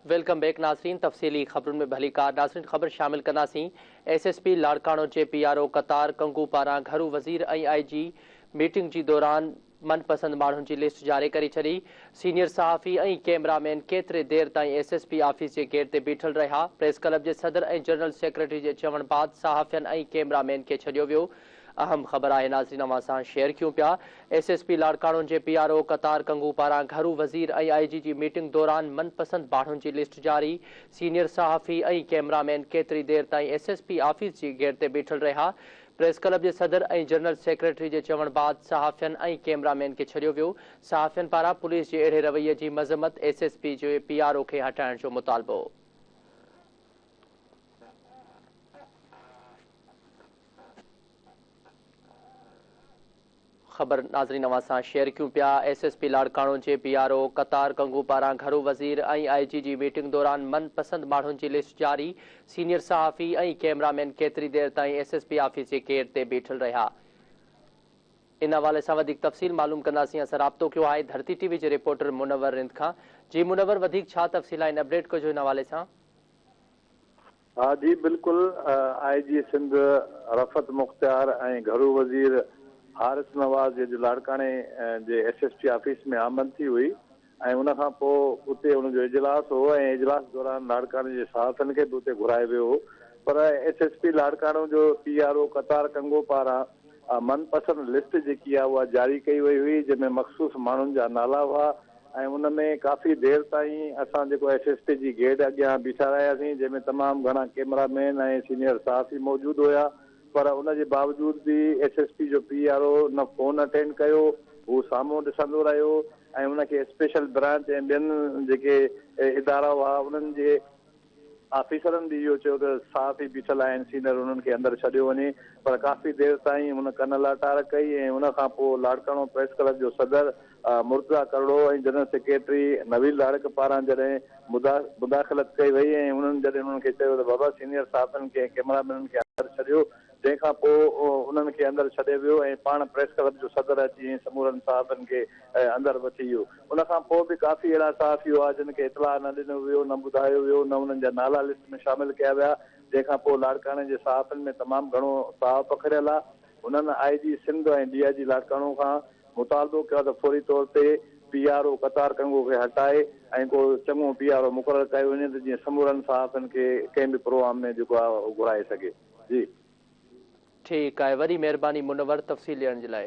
Welcome back ناظرين تفصيلي خبرن ۾ ڀليڪار ناظرين خبر شامل ڪنداسين ايس ايس پي لاڙڪاڻو جي پي آر او قطار ڪنگو پاران گهرو وزير ۽ آء جي ميٽنگ جي دوران من پسند ماڻهن جي لسٽ جاري ڪري ڇڏي سينيئر صحافي ۽ ڪئميرا مين ڪيتري دير تائين ايس ايس پي آفيس جي گيٽ تي بيٺل رهيا پريس ڪلب جي صدر ۽ جنرل سيڪريٽري جي چوڻ بعد صحافين ۽ ڪئميرا مين کي ڇڏيو ويو اهم خبر آهي ناظرين اوهان سان شيئر ڪيون پيا ايس ايس پي لاڙڪاڻو جي پي آر او قطار ڪنگو پاران گهرو وزير ۽ آء جي جي ميٽنگ دوران من پسند ماڻهن جي لسٽ جاري سينيئر صحافي ۽ ڪئميرا مين ڪيتري دير تائين ايس ايس پي آفيس جي گيٽ تي بيٺل رهيا پريس ڪلب جي صدر ۽ جنرل سيڪريٽري جي چوڻ بعد صحافين ۽ ڪئميرا مين کي ڇڏيو ويو صحافين پاران پوليس جي اهڙي رويي جي مذمت ايس ايس پي جي پي آر او کي هٽائڻ جو مطالبو. خبر ناظرين اوهان سان شيئر ڪيون پيا ايس ايس پي لاڙڪاڻو جي پي آر او قطار ڪنگو پاران گهرو وزير ۽ آء جي جي ميٽنگ دوران من پسند ماڻهن جي لسٽ جاري سينيئر صحافي ۽ ڪئميرا مين ڪيتري دير تائين ايس ايس پي آفيس جي گيٽ تي بيٺل رهيا ان حوالي سان وڌيڪ تفصيل معلوم ڪنداسين اسان رابطو ڪيو آهي ڌرتي ٽي وي جي رپورٽر منور رند کان جي منور وڌيڪ ڇا تفصيل آهن اپڊيٽ ڪجو ان حوالي سان. ها جي بلڪل آء جي سنڌ رفعت مختيار ۽ گهرو وزير حارث نواز جي اڄ لاڙڪاڻي جي ايس ايس پي آفيس ۾ آمد ٿي هئي ۽ ان کان پوء اتي ان جو اجلاس هو ۽ اجلاس دوران لاڙڪاڻي جي صحافين کي به اتي گهرايو ويو هو پر ايس ايس پي لاڙڪاڻو جو پي آر او قطار ڪنگو پاران من پسند لسٽ جيڪي آهي اها جاري ڪئي وئي هئي جنهن ۾ مخصوص ماڻهن جا نالا هئا ۽ ان ۾ ڪافي دير تائين اسان جيڪو ايس ايس پي جي گيٽ اڳيان بيٺا رهياسين جنهن ۾ تمام گهڻا ڪيمرا مين ۽ سينيئر صحافي موجود هيا پر ان جي باوجود به ايس ايس پي جو پي آر او نه فون اٽينڊ ڪيو هو سامهون ڏسندو رهيو ۽ ان کي اسپيشل برانچ ۽ ٻين جيڪي ادارا هئا انهن جي آفيسرن به اهو چيو ته صحافي بيٺل آهن سينئر انهن کي اندر ڇڏيو وڃي پر ڪافي دير تائين هن ڪن لاٽار ڪئي ۽ ان کان پوء لاڙڪاڻو پريس ڪلب جو صدر مرتضيٰ ڪرڙو ۽ جنرل سيڪريٽري نويل لاڙڪ پاران جڏهن مداخلت ڪئي وئي ۽ انهن جڏهن انهن کي چيو ته بابا سينئر صحافين کي ۽ ڪئميرا مينن کي اندر ڇڏيو جنهن کان پوء انهن کي اندر ڇڏي ويو ۽ پاڻ پريس ڪلب جو صدر اچي ۽ سمورن صحافين کي اندر وٺي ويو. ان کان پوء به ڪافي اهڙا صحافي هئا جن کي اطلاع نه ڏنو ويو، نه ٻڌايو ويو، نه انهن جا نالا لسٽ ۾ شامل ڪيا ويا، جنهن کان پوء لاڙڪاڻي جي صحافين ۾ تمام گهڻو تاء پکڙيل آ. هنن آء جي سنڌ ۽ ڊي I جي لاڙڪاڻو کان مطالبو ڪيو آ ته فوري طور تي پي آر او قطار ڪنگو کي هٽائي ۽ ڪو چڱو پي آر او مقرر ڪيو وڃي ته جيئن سمورن صحافين کي ڪنهن به پروگرام ۾ جيڪو آ گهرائي سگهي. جي. ٺيڪ آهي وڏي مهرباني منور تفصيل ڏيڻ جي لاء.